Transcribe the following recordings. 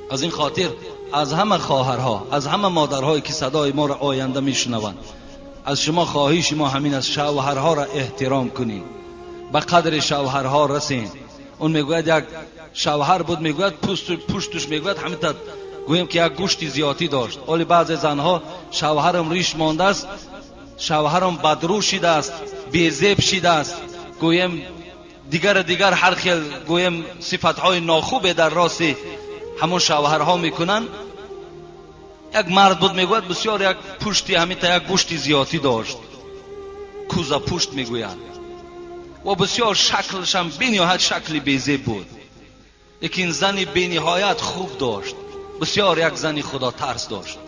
Аз ин хотир аз ҳама хоҳарҳо, аз ҳама модарҳое ки садои моро оянда мешунаванд, аз шумо хоҳиши мо ҳамин аст: шавҳарҳоро эҳтиром кунед, ба қадри шавҳарҳо расед. Он мегӯяд як шавҳар буд, мегӯяд пуштуш мегӯяд ҳамин та гӯем ки як гӯшти зиёдӣ дошт. Оли баъзе занҳо шавҳарам риш мондааст, шавҳарам бадрӯ шидааст, безеб шидааст, гӯем дигар дигар ҳар хел гӯем сифатҳои нохубе дар рости ҳамон шавҳарҳо мекунанд. Як мард буд, мегӯяд бисёр як пушти ҳамин та як гӯшти зиёдӣ дошт, кӯза пушт мегӯянд, ва бисёр шаклашам бениҳоят шакли безеб буд, лекин зани бениҳоят хуб дошт, бисёр як зани худотарс дошт.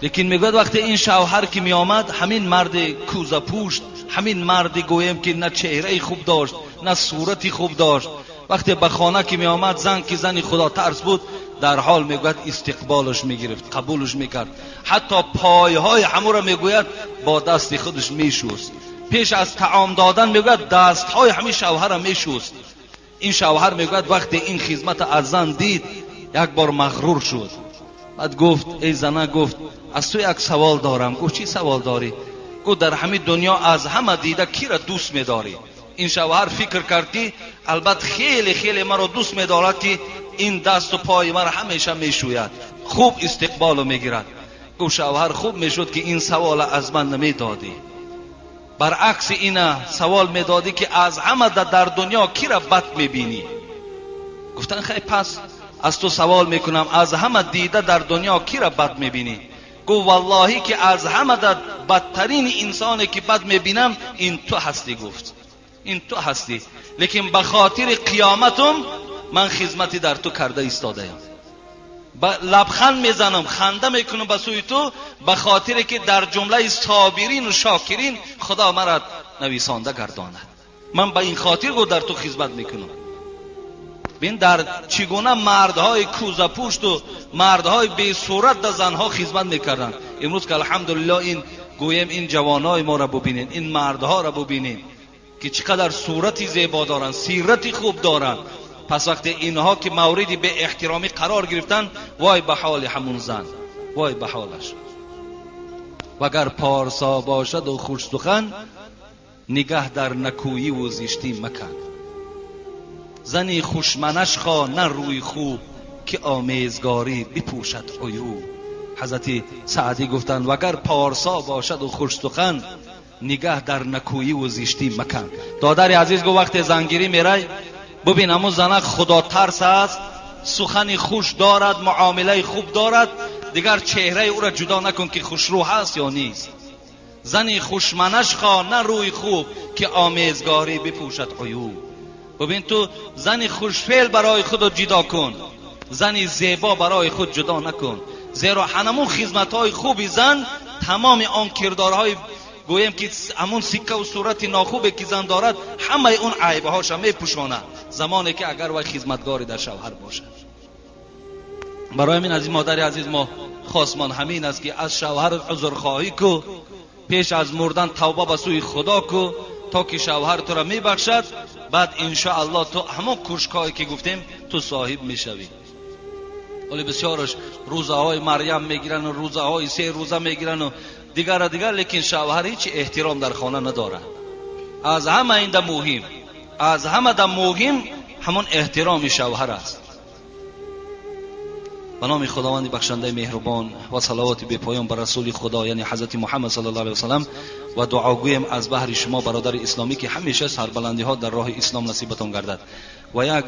Лекин мегӯяд вақте ин шавҳар ки меомад, ҳамин марди кӯзапушт, ҳамин марди гӯем ки на чеҳраи хуб дошт, на сурати хуб дошт, вақте ба хона ки меомад, зан ки зани худотарс буд, дар ҳол мегӯяд истиқболаш мегирифт, қабулаш мекард, ҳатто пойҳои ҳамуро мегӯяд бо дасти худаш мешуст. Пеш аз таом додан мегӯяд дастҳои ҳамин шавҳарро мешуст. Ин шавҳар мегӯяд вақте ин хизмат аз зан дид, як бор мағрур шуд. Баъд гуфт эй зана, гуфт аз ту як савол дорам. Гуфт чӣ савол дорӣ? Гуфт дар ҳамин дунё аз ҳама дида киро дӯст медорӣ? Ин шавҳар фикр кард ки албатта хеле хеле маро дӯст медорад, ки ин дасту пои маро ҳамеша мешӯяд, хуб истиқболу мегирад. Гуфт шавҳар хуб мешуд ки ин савола аз ман намедодӣ, баръакси ина савол медодӣ ки аз ҳама дар дунё киро бад мебинӣ. Гуфтан хай пас аз ту савол мекунам, аз ҳама дида дар дунё киро бад мебинӣ? Гуфт валлоҳӣ ки аз ҳама бадтарин инсоне ки бад мебинам ин ту ҳастӣ. Гуфт ин ту ҳастӣ, лекин ба хотири қиёматум ман хизмати дар ту карда истодаям, лабханд мезанам, ханда мекунам ба сӯи ту, ба хотире ки дар ҷумлаи собирин ва шокирин худо маро нависонда гардонад. Ман ба ин хотир гуфт дар ту хизмат мекунам. Бин дар чӣ гуна мардҳои кӯзапушт ва мардҳои бесурат дар занҳо хизмат мекарданд. Имрӯз ки алҳамдулиллоҳ ин гӯем ин ҷавонои моро бубинед, ин мардҳоро бубинед ки чӣ қадар сурати зебо доранд, сирати хуб доранд. Пас вақте инҳо ки мавриди беэҳтиромӣ қарор гирифтанд, вой ба ҳоли ҳамун зан, вой ба ҳолаш. Вагар порсо бошаду хушсухан, нигаҳ дар накӯӣ ву зиштӣ макан. Зани хушманаш хо на рӯи хуб, ки омезгорӣ бипӯшад عیوب. ҳазрати Саъдӣ гуфтанд вагар порсо бошаду хушсухан, нигаҳ дар накӯӣ ву зиштӣ макан. Додари азиз гуфт вақте зангирӣ мерай, бубин ҳамун занак худотарс аст, сухани хуш дорад, муомилаи хуб дорад, дигар чеҳраи ӯро ҷудо накун ки хушрӯ ҳаст ё нест. Зани хушманаш хо на рӯи хуб, ки омезгорӣ бипӯшад عیوب. бубин ту зани хушфеъл барои худро ҷудо кун, зани зебо барои худ ҷудо накун, зеро ҳанамун хизматҳои хуби зан тамоми он кирдорҳои гӯем ки ҳамун сиккаву сурати нохубе ки зан дорад, ҳамаи он айбҳоша мепӯшонад, замоне ки агар вай хизматгори дар шавҳар бошад. Барои ҳамин аз ин модари азиз мо хосмон ҳамин аст ки аз шавҳар узрхоҳӣ ку, пеш аз мурдан тавба ба сӯи худо ку, то ки шавҳар туро мебахшад. Баъд иншоаллоҳ ту ҳамон кӯшкҳое ки гуфтем ту соҳиб мешавӣ. Вале бисёраш рӯзаҳои Марьям мегиранд, рӯзаҳои се рӯза мегирану дигара дигар, лекин шавҳар ҳеҷ эҳтиром дар хона надорад. Аз ҳама инда муҳим, аз ҳама да муҳим ҳамон эҳтироми шавҳар аст. Ба номи Худованди бахшандаи меҳрубон ва салавоти бепоён ба расули Худо, яъне ҳазрати Муҳаммад саллаллоҳу алайҳи васаллам, ва дуогӯем аз баҳри шумо бародари исломӣ ки ҳамеша сарбаландиҳо дар роҳи ислом насибатон гардад. Ва як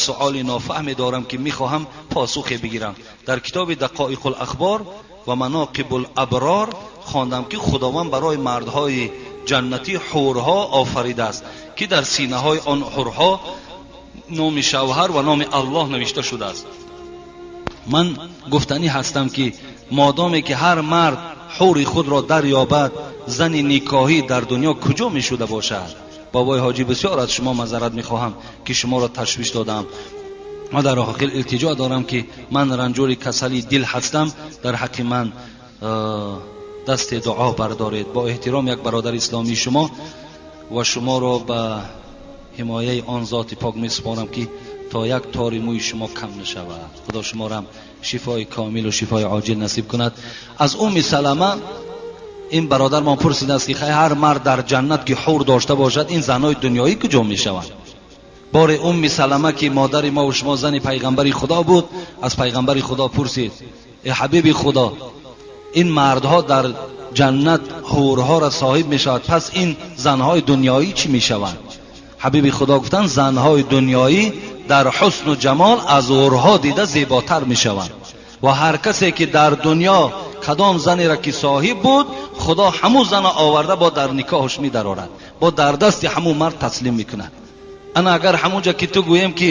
суоли нофаҳме дорам ки мехоҳам посухе бигирам. Дар китоби Дақоиқул ахбор ва Манокибул аброр хондам ки Худованд барои мардҳои ҷаннатӣ ҳурҳо офаридааст ки дар синаҳои он ҳурҳо номи шавҳар ва номи Аллоҳ навишта шудааст. Ман гуфтанӣ ҳастам ки модоме ки ҳар мард ҳури худро дарёбад, зани никоҳӣ дар дунё куҷо мешуда бошад? Бобои ҳоҷӣ, бисёр аз шумо мазарат мехоҳам ки шуморо ташвиш додам. Ма дар охир илтиҷо дорам ки ман ранҷури касали дил ҳастам, дар ҳаққи ман дасти дуо бардоред. Бо эҳтиром як бародари исломии шумо ва шуморо ба ҳимояи он зоти пок месупорам ки то як тори мӯи шумо кам нашавад. Худо шуморо ҳам шифои комил ва шифои оҷил насиб кунад. Аз Умми Салама ин бародармон пурсидааст ки хай ҳар мард дар ҷаннат ки ҳур дошта бошад, ин занҳои дунёӣ куҷо мешаванд? Боре Умми Салама ки модари мо ва шумо зани пайғамбари Худо буд, аз пайғамбари Худо пурсид: эй ҳабиби Худо, ин мардҳо дар ҷаннат ҳурҳоро соҳиб мешавад, пас ин занҳои дунёӣ чӣ мешаванд? Ҳабиби Худо гуфтанд: занҳои дунёӣ дар ҳусну ҷамол аз ҳурҳо дида зеботар мешаванд ва ҳар касе ки дар дунё кадом занеро ки соҳиб буд, Худо ҳамун зана оварда бо дар никоҳаш медарорад, бо дар дасти ҳамун мард таслим мекунад. Ана агар ҳамунҷа ки ту гӯем ки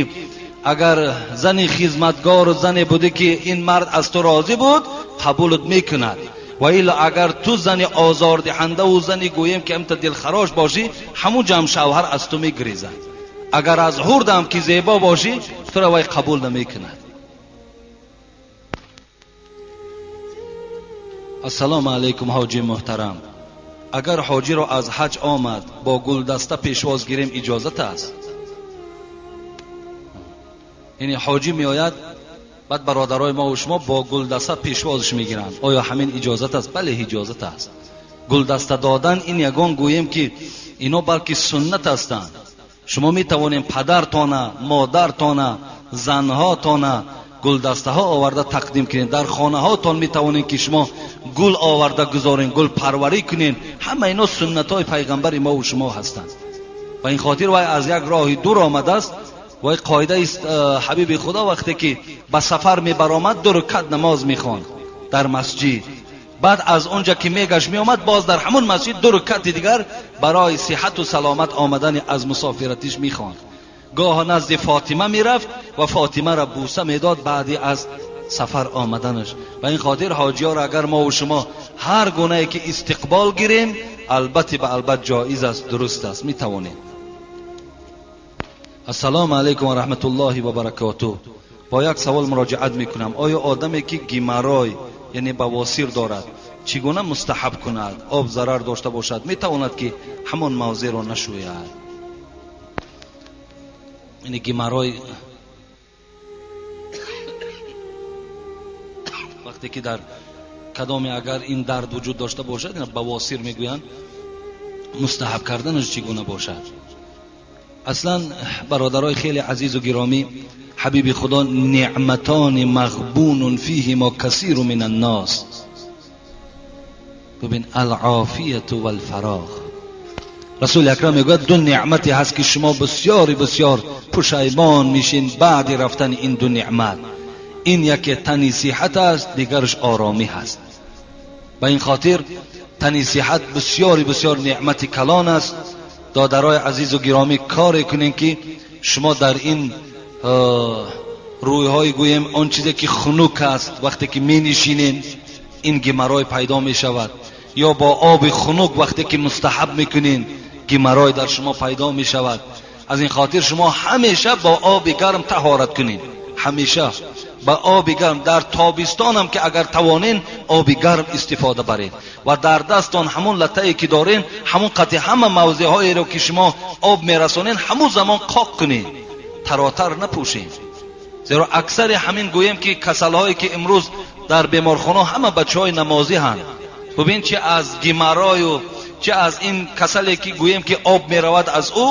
агар зани хизматгору зане будӣ ки ин мард аз ту розӣ буд, қабулат мекунад, ва илла агар ту зани озордиҳандаву зани гӯем ки амта дилхарош бошӣ, ҳамунҷа ҳам шавҳар аз ту мегирезад. Агар аз ҳурдам ки зебо бошӣ, туро вай қабул намекунад. Ассалому алайкум ҳоҷи муҳтарам. Агар ҳоҷиро аз ҳаҷ омад бо гулдаста пешвоз гирем, иҷозат аст? Яъне ҳоҷӣ меояд, баъд бародарои мо ва шумо бо гулдаста пешвозш мегиранд. Оё ҳамин иҷозат аст? Бале, иҷозат аст. Гулдаста додан ин ягон гӯем ки ино балки суннат ҳастанд. Шумо метавонед падартона, модартона, занҳотона гулдастаҳо оварда тақдим кунед. Дар хонаҳотон метавонед ки шумо гул оварда гузоред, гул парварӣ кунед. Ҳама ино суннатҳои пайғамбари мо ва шумо ҳастанд. Ба ин хотир вай аз як роҳи дур омадааст. Вай қоидаи ҳабиби Худо вақте ки ба сафар мебаромад, ду рукат намоз мехонд дар масҷид. Баъд аз онҷа ки мегашт меомад, боз дар ҳамон масҷид ду рукати дигар барои сиҳату саломат омадани аз мусофиратиш мехонд. Гоҳ назди Фотима мерафт ва Фотимаро бӯса медод баъди аз сафар омаданаш. Ба ин хотир ҳоҷиёро агар мо ва шумо ҳар гунае ки истиқбол гирем, албатта ба албат ҷоиз аст, дуруст аст, метавонем. Ассалому алайкум ва раҳматуллоҳи ва баракотуҳ. Бо як савол муроҷиат мекунам. Оё одаме ки геморрой яъне бавосир дорад, чӣ гуна мустаҳаб кунад? Об зарар дошта бошад, метавонад ки ҳамон мавзеъро нашӯяд? Яъне геморрой вақте ки дар кадоме агар ин дард вуҷуд дошта бошад, бавосир мегӯянд, мустаҳаб карданаш чӣ гуна бошад? Аслан бародарои хеле азизу гиромӣ, ҳабиби Худо неъматони мағбунун фиҳимо касиру мин аннос. Бибин, алофияту валфароғ. Расули акрам мегӯяд ду неъмате ҳаст ки шумо бисёри бисёр пушаймон мешин баъди рафтани ин ду неъмат. Ин яке тани сиҳат аст, дигараш оромӣ ҳаст. Ба ин хотир тани сиҳат бисёри бисёр неъмати калон аст. Додарои азизу гиромӣ, коре кунем ки шумо дар ин рӯйҳои гӯем он чизе ки хунук аст, вақте ки менишинем ин геморрой пайдо мешавад, ё бо оби хунук вақте ки мустаҳаб мекунем геморрой дар шумо пайдо мешавад. Аз ин хотир шумо ҳамеша бо оби гарм таҳорат кунед, ҳамеша ба оби гарм. Дар тобистонам ки агар тавонен оби гарм истифода баред ва дар дастон ҳамон латае ки дорен, ҳамон қатъи ҳама мавзеъҳоеро ки шумо об мерасонен, ҳамон замон қоқ кунед, таротар напӯшед. Зеро аксари ҳамин гӯем ки касалҳое ки имрӯз дар беморхона ҳама бачаҳои намозӣ ҳанд. Бубин, чи аз геморрою чи аз ин касале ки гӯем ки об меравад аз ӯ,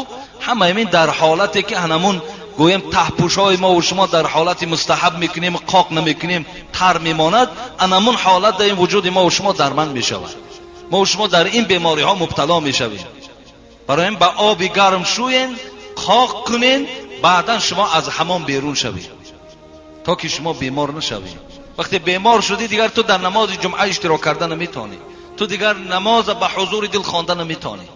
ҳама ин дар ҳолате ки ҳанамун гӯем таҳпӯшҳои мо ва шумо дар ҳолати мустаҳаб мекунем, қоқ намекунем, тар мемонад, анамун ҳолат дар ин вуҷуди мо ва шумо дарманд мешавад. Мо ва шумо дар ин бемориҳо мубтало мешавем. Барои ин ба оби гарм шӯен, қоқ кунен, баъдан шумо аз ҳамон берун шавед, то ки шумо бемор нашавед. Вақте бемор шудӣ, дигар ту дар намози ҷумъа иштирок карда наметавонӣ, ту дигар намоза ба ҳузури дил хонда наметавонӣ.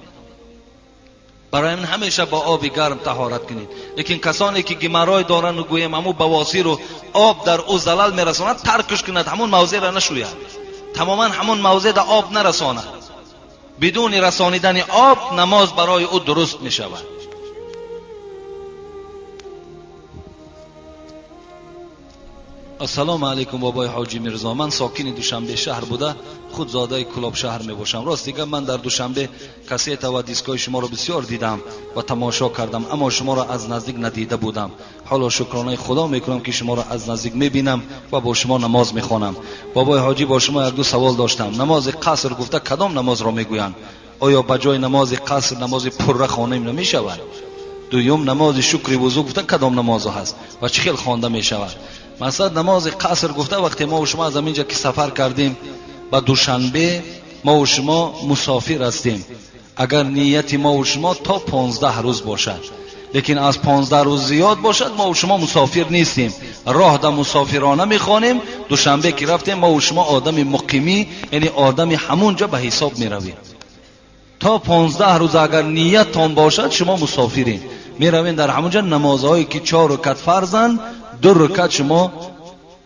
Барои ин ҳамеша бо оби гарм таҳорат кунед. Лекин касоне ки геморрой доранд гӯем ҳамун бавосиру об дар ӯ залал мерасонад, таркш кунад, ҳамун мавзеъро нашӯяд, тамоман ҳамун мавзеъда об нарасонад. Бидуни расонидани об намоз барои ӯ дуруст мешавад. Ассалому алайкум бобои Ҳоҷи Мирзо. Ман сокини Душанбе шаҳр буда, худ зодаи Кулоб шаҳр мебошам. Рост дигар ман дар Душанбе кассета ва дискҳои шуморо бисёр дидам ва тамошо кардам, аммо шуморо аз наздик надида будам. Ҳоло шукронаи Худо мекунам, ки шуморо аз наздик мебинам ва бо шумо намоз мехонам. Бобои Ҳоҷӣ, бо шумо як ду савол доштам. Намози қаср гуфта кадом намозро мегӯянд? Оё ба ҷои намози қаср намози пурра хонем намешавад? Дуюм, намози шукри вузӯ гуфта кадом намозо ҳаст ва чӣ хел хонда мешавад? Масалан, намози қаср гуфта вақте мо шумо аз ҳаминҷа ки сафар кардем ба Душанбе, мо шумо мусофир ҳастем. Агар нияти мо шумо то 15 рӯз бошад, лекин аз 15 рӯз зиёд бошад, мо шумо мусофир нестем. Роҳ да мусофирона мехонем. Душанбе ки рафтем, мо шумо одами муқимӣ, яъне одами ҳамунҷа ба ҳисоб меравем. То 15 рӯз агар нияттон бошад, шумо мусофиред. Меравем дар ҳамунҷа намозҳое ки 4 ракат фарзанд, 2 ракат шумо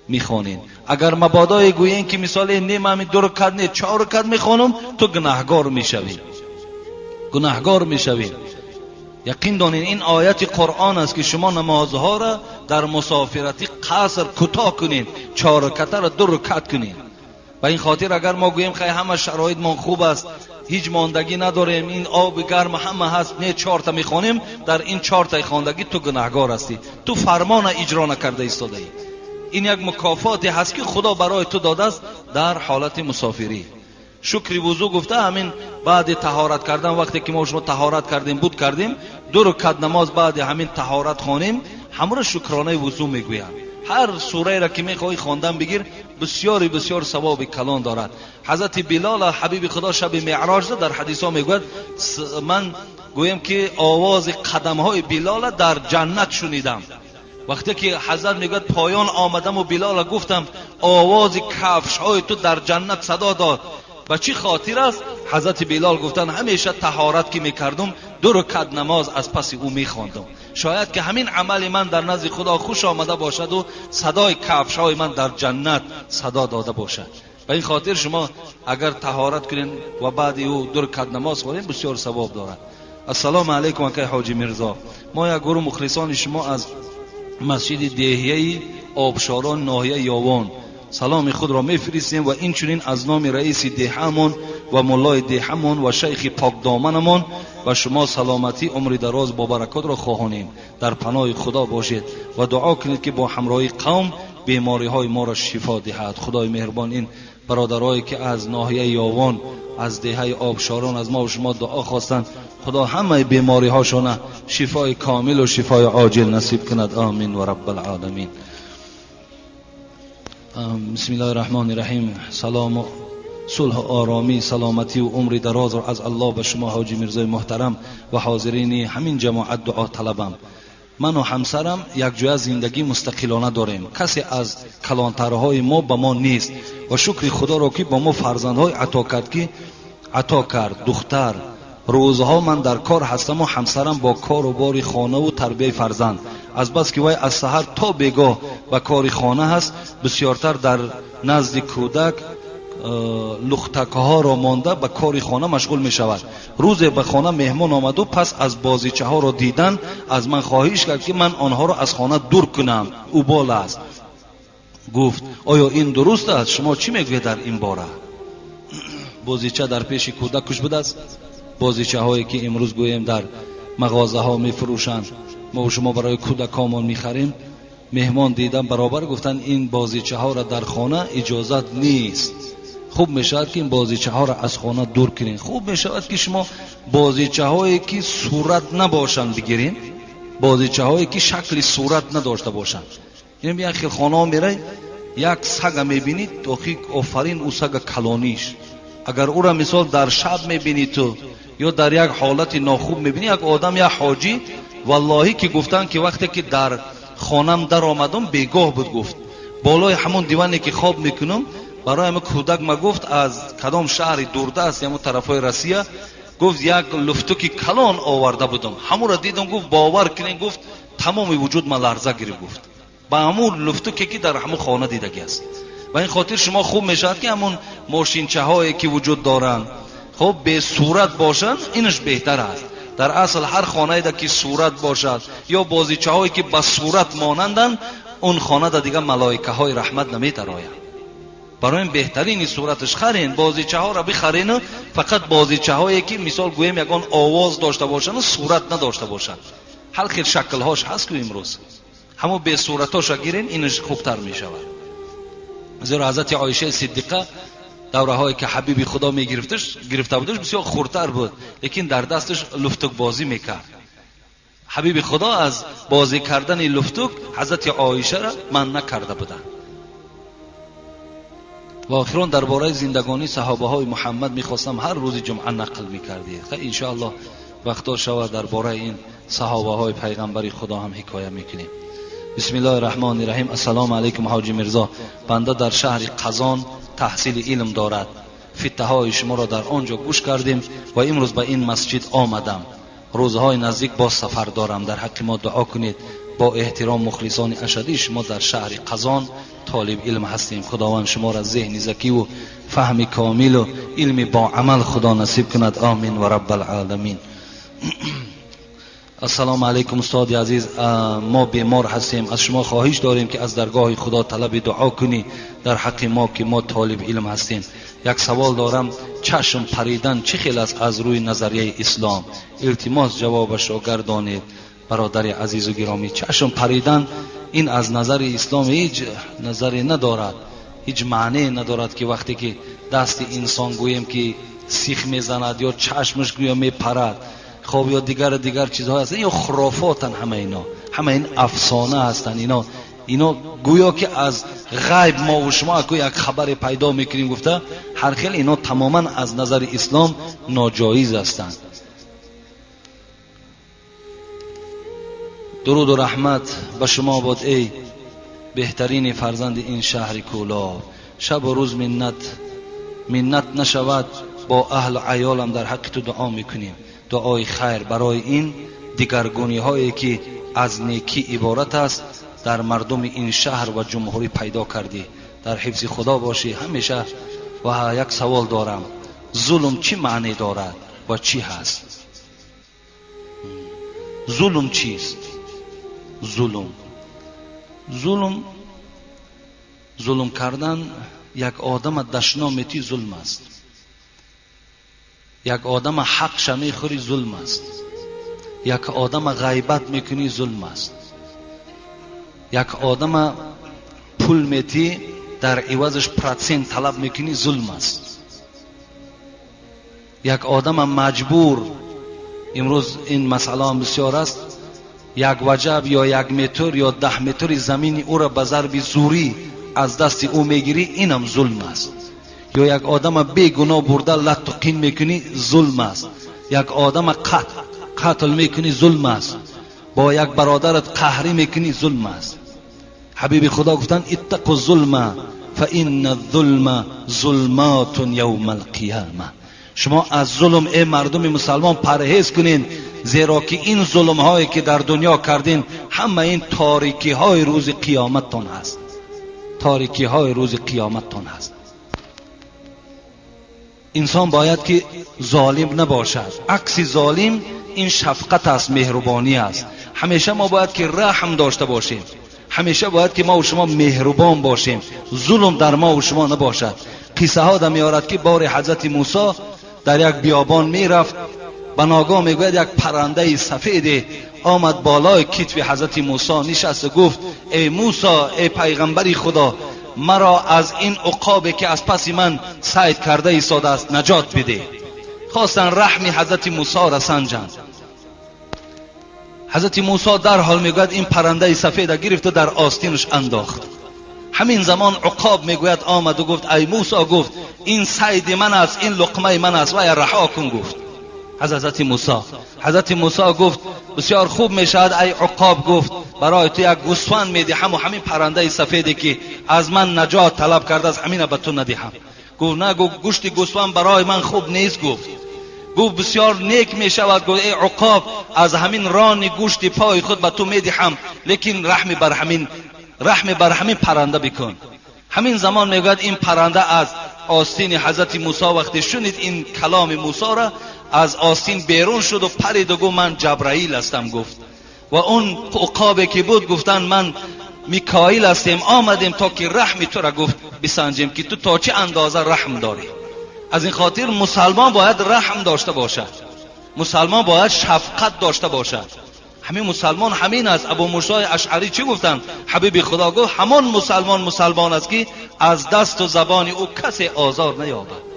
мехонед. Агар мабодое гӯем ки мисоле не, ман 2 ракат не, 4 ракат мехонам, ту гунаҳгор мешавӣ. Гунаҳгор мешавӣ. Яқин донед, ин ояти Қуръон аст ки шумо намозҳоро дар мусофирати қаср кӯтоҳ кунед, 4 ракатаро 2 ракат кунед. Ба ин хотир агар мо гӯем хай ҳама шароитмон хуб аст, ҳеҷ мондагӣ надорем, ин оби гарм ҳама ҳаст, не 4 та мехонем, дар ин 4 таи хондагӣ ту гунаҳгор ҳастӣ. Ту фармона иҷро накарда истодаӣ. Ин як мукофоте ҳаст ки Худо барои ту додааст дар ҳолати мусофирӣ. Шукри вузӯ гуфта ҳамин баъди таҳорат кардан, вақте ки мо шумо таҳорат кардем, буд кардем, 2 ракат намоз баъди ҳамин таҳорат хонем, ҳамро шукронаи вузӯ мегӯянд. Ҳар сураеро ки мехоҳӣ хондан бигир, бисёри бисёр савоби калон дорад. Ҳазрати Билол ҳабиби Худо шаби меъроҷ дар ҳадисҳо мегӯяд, ман гӯям ки овози қадамҳои Билола дар ҷаннат шунидам. Вақте ки ҳазрат мегӯяд поён омадам ва Билола гуфтам овози кафшҳои ту дар ҷаннат садо дод. Ба чӣ хотир аст? Ҳазрати Билол гуфтанд ҳамеша таҳорат ки мекардум, 2 ракат намоз аз паси ӯ мехондум. Шояд ки ҳамин амали ман дар назди Худо хуш омада бошад ва садои кафшҳои ман дар ҷаннат садо дода бошад. Ба ин хотир шумо агар таҳорат кунед ва баъди ӯ 2 ракат намоз хонед, бисёр савоб дорад. Ассалому алайкум акай Ҳоҷи Мирзо. Мо як гурӯҳ мухлисони шумо аз масҷиди деҳияи Обшорон ноҳияи Ёвон саломи худро мефиристем ва инчунин аз номи раиси деҳамон ва муллои деҳамон ва шайхи покдоманамон ба шумо саломатӣ, умри дароз бо баракотро хоҳонем. Дар паноҳи Худо бошед ва дуо кунед ки бо ҳамроҳии қавм бемориҳои моро шифо диҳад. Худои меҳрубон ин бародарое ки аз ноҳияи Ёвон, аз деҳаи Обшорон аз мо ва шумо дуо хостанд, Худо ҳамаи бемориҳошона шифои комил ва шифои оҷил насиб кунад. Амин ва раббал оламин. Бисмиллоҳи раҳмони раҳим. Салому сулҳу оромӣ, саломатӣ ва умри дарозро аз Аллоҳ ба шумо Ҳоҷи Мирзои муҳтарам ва ҳозирини ҳамин ҷамоат дуо талабам. Ман ва ҳамсарам якҷоя зиндагии мустақилона дорем. Касе аз калонтарҳои мо ба мо нест ва шукри Худоро ки ба мо фарзандҳои ато кард, ки ато кард духтар. Рӯзҳо ман дар кор ҳастам ва ҳамсарам бо кору бори хона ва тарбияи фарзанд. Аз бас ки вай аз саҳар то бегоҳ ба кори хона ҳаст, бисёртар дар назди кӯдак лухтакҳоро монда ба кори хона машғул мешавад. Рӯзе ба хона меҳмон омаду пас аз бозичаҳоро дидан аз ман хоҳиш кард ки ман онҳоро аз хона дур кунам. Ӯ бол аст. Гуфт оё ин дуруст аст? Шумо чӣ мегӯед дар ин бора? Бозича дар пеши кӯдак куш будааст? Бозичаҳое ки имрӯз гӯем дар мағозаҳо мефурӯшанд, мо шумо барои кӯдакҳомон мехарем. Меҳмон дидан баробар гуфтанд ин бозичаҳоро дар хона иҷозат нест. Хуб мешавад ки ин бозичаҳоро аз хона дур кунед. Хуб мешавад ки шумо бозичаҳое ки сурат набошанд бигиред, бозичаҳое ки шакли сурат надошта бошанд. Ин як хел хонаҳо мерай, як сага мебинед, охи офарин ӯ сага калониш. Агар ӯра мисол дар шаб мебинӣ ту ё дар як ҳолати нохуб мебинӣ, як одам, як ҳоҷӣ, валлоҳӣ ки гуфтанд ки вақте ки дар хонам даромадам бегоҳ буд, гуфт болои ҳамон диване ки хоб мекунам, барои ҳамин кӯдак ма гуфт аз кадом шаҳри дурдаст, ҳамон тарафҳои Россия, гуфт як луфтуки калон оварда будам, ҳамонро дидам, гуфт бовар кунед, гуфт тамоми вуҷуд ма ларза гирифт, гуфт ба ҳамон луфтуке ки дар ҳамон хона дидагӣ аст. Ба ин хотир шумо хуб мешавад ки ҳамон мошинчаҳое ки вуҷуд доранд, хуб бесурат бошанд, инаш беҳтар аст. Дар асл ҳар хонае ки сурат бошад ё бозичаҳое ки ба сурат монанданд, Он хона да дига малоикаҳои раҳмат намедарояд. Барои ин беҳтарини сураташ харен, бозичаҳоро бихарену фақат бозичаҳое ки мисол гӯем ягон овоз дошта бошану сурат надошта бошанд. Ҳар хел шаклҳош ҳаст ку имрӯз. Ҳамо бесуратоша гирен, инаш хубтар мешавад. Зеро ҳазрати Оишаи Сиддиқа давраҳое ки ҳабиби Худо мегирифташ, гирифта будаш, бисёр хурдтар буд, лекин дар дасташ луфтукбозӣ мекард. Ҳабиби Худо аз бозӣ кардани луфтук ҳазрати Оишаро манъ накарда буданд. Ва охирон дар бораи зиндагонии саҳобаҳои Муҳаммад мехостам ҳар рӯзи ҷумъа нақл мекардед. Иншоаллоҳ вақто шавад дар бораи ин саҳобаҳои пайғамбари Худо ҳам ҳикоя мекунем. Бисмиллоҳи раҳмони раҳим. Ассалому алайкум ҳоҷи Мирзо. Банда дар шаҳри Қазон таҳсили илм дорад. Фиттаҳои шуморо дар он ҷо гӯш кардем ва имрӯз ба ин масҷид омадам. Рӯзҳои наздик боз сафар дорам. Дар ҳаққи мо дуо кунед. Бо эҳтиром мухлисони ашадии шумо дар шаҳри Қазон толиб илм ҳастем. Худованд шуморо зеҳни закиву фаҳми комилу илми бо амал Худо насиб кунад. Омин ва раббал оламин. Ассалому алайкум устоди азиз. Мо бемор ҳастем. Аз шумо хоҳиш дорем ки аз даргоҳи Худо талаби дуо кунӣ дар ҳаққи мо ки мо толиб илм ҳастем. Як савол дорам: чашм паридан чӣ хел аст аз рӯи назарияи ислом? Илтимос ҷавобашро гардонед. Бародари азизу гиромӣ, чашм паридан ин аз назари ислом ҳеҷ назаре надорад, ҳеҷ маънее надорад ки вақте ки дасти инсон гӯем ки сих мезанад ё чашмаш гӯё мепарад, хоб ё дигар дигар чизҳо ҳастанд, ё хурофотанд. Ҳама ино, ҳама ин афсона ҳастанд. Ино гӯё ки аз ғайб мо ва шумо аку як хабаре пайдо мекунем гуфта ҳар хел, ино тамоман аз назари ислом ноҷоиз ҳастанд. Дуруду раҳмат ба шумо бод эй беҳтарини фарзанди ин шаҳри Кӯлоб. Шабу рӯз миннат нашавад бо аҳлу аёлам дар ҳаққи ту дуо мекунем. Дуои хайр барои ин дигаргуниҳое ки аз некӣ иборат аст дар мардуми ин шаҳр ва ҷумҳурӣ пайдо кардӣ. Дар ҳифзи Худо бошӣ ҳамеша. Ва як савол дорам: зулм чӣ маъне дорад ва чӣ ҳаст? Зулм чист? Зулм кардан, як одама дашном метӣ зулм аст, як одама ҳақша мехӯрӣ зулм аст, як одама ғайбат мекунӣ зулм аст, як одама пул метӣ дар ивазаш процент талаб мекунӣ зулм аст, як одама маҷбур, имрӯз ин масъалаам бисёр аст, як ваҷаб ё як метр ё 10 метри замини ӯро ба зарби зурӣ аз дасти ӯ мегирӣ, инам зулм аст. Ё як одама бегуноҳ бурда латту қин мекунӣ зулм аст, як одама қатл мекунӣ зулм аст, бо як бародарат қаҳрӣ мекунӣ зулм аст. Ҳабиби Худо гуфтанд: иттақу зулма фа инна зулма зулматун явмал қияма. Шумо аз зулм эй мардуми мусалмон парҳез кунед, зеро ки ин зулмҳое ки дар дунё кардин ҳама ин торикиҳои рӯзи қиёматтон ҳаст, торикиҳои рӯзи қиёматтон ҳаст. Инсон бояд ки золим набошад. Акси золим ин шафқат аст, меҳрубонӣ аст. Ҳамеша мо бояд ки раҳм дошта бошем, ҳамеша бояд ки мо ва шумо меҳрубон бошем, зулм дар мо ва шумо набошад. Қиссаҳо да меорад ки бори ҳазрати Мусо дар як биёбон мерафт, ба ногоҳ мегӯяд як паррандаи сафеде омад болои китфи ҳазрати Мусо нишаст ва гуфт: эй Мусо, эй пайғамбари Худо, маро аз ин уқобе ки аз паси ман сайд карда истодааст наҷот бидеҳ. Хостанд раҳми ҳазрати Мусоро санҷанд. Ҳазрати Мусо дарҳол мегӯяд ин паррандаи сафеда гирифту дар остинаш андохт. Ҳамин замон уқоб мегӯяд омаду гуфт: ай Мусо, гуфт, ин сайди ман аст, ин луқмаи ман аст, вая раҳо кун, гуфт аз ҳазрати Мусо. Ҳазрати Мусо гуфт: бисёр хуб мешавад ай уқоб, гуфт, барои ту як гӯсфанд медиҳам ва ҳамин паррандаи сафеде ки аз ман наҷот талаб кардааст ҳамина ба ту надиҳам. Гуфт: на, гуфт, гӯшти гӯсфанд барои ман хуб нест. Гуфт бисёр нек мешавад. Гуфт: эй уқоб, аз ҳамин рони гӯшти пои худ ба ту медиҳам, лекин раҳми бар ҳамин парранда бикун. Ҳамин замон мегӯяд ин парранда аз остини ҳазрати Мусо вақте шунид ин каломи Мусоро, аз остин берун шуд ва парид ва гуфт: ман Ҷабраил ҳастам, гуфт. Ва он уқобе ки буд, гуфтанд, ман Микоил ҳастем, омадем то ки раҳми тура, гуфт, бисанҷем, ки ту то чӣ андоза раҳм дорӣ. Аз ин хотир мусалмон бояд раҳм дошта бошад, мусалмон бояд шафқат дошта бошад. Ҳамин мусалмон ҳамин аст. Абу Мусои Ашъарӣ чӣ гуфтанд? Ҳабиби Худо гуфт: ҳамон мусалмон мусалмон аст, ки аз дасту забони ӯ касе озор наёбад.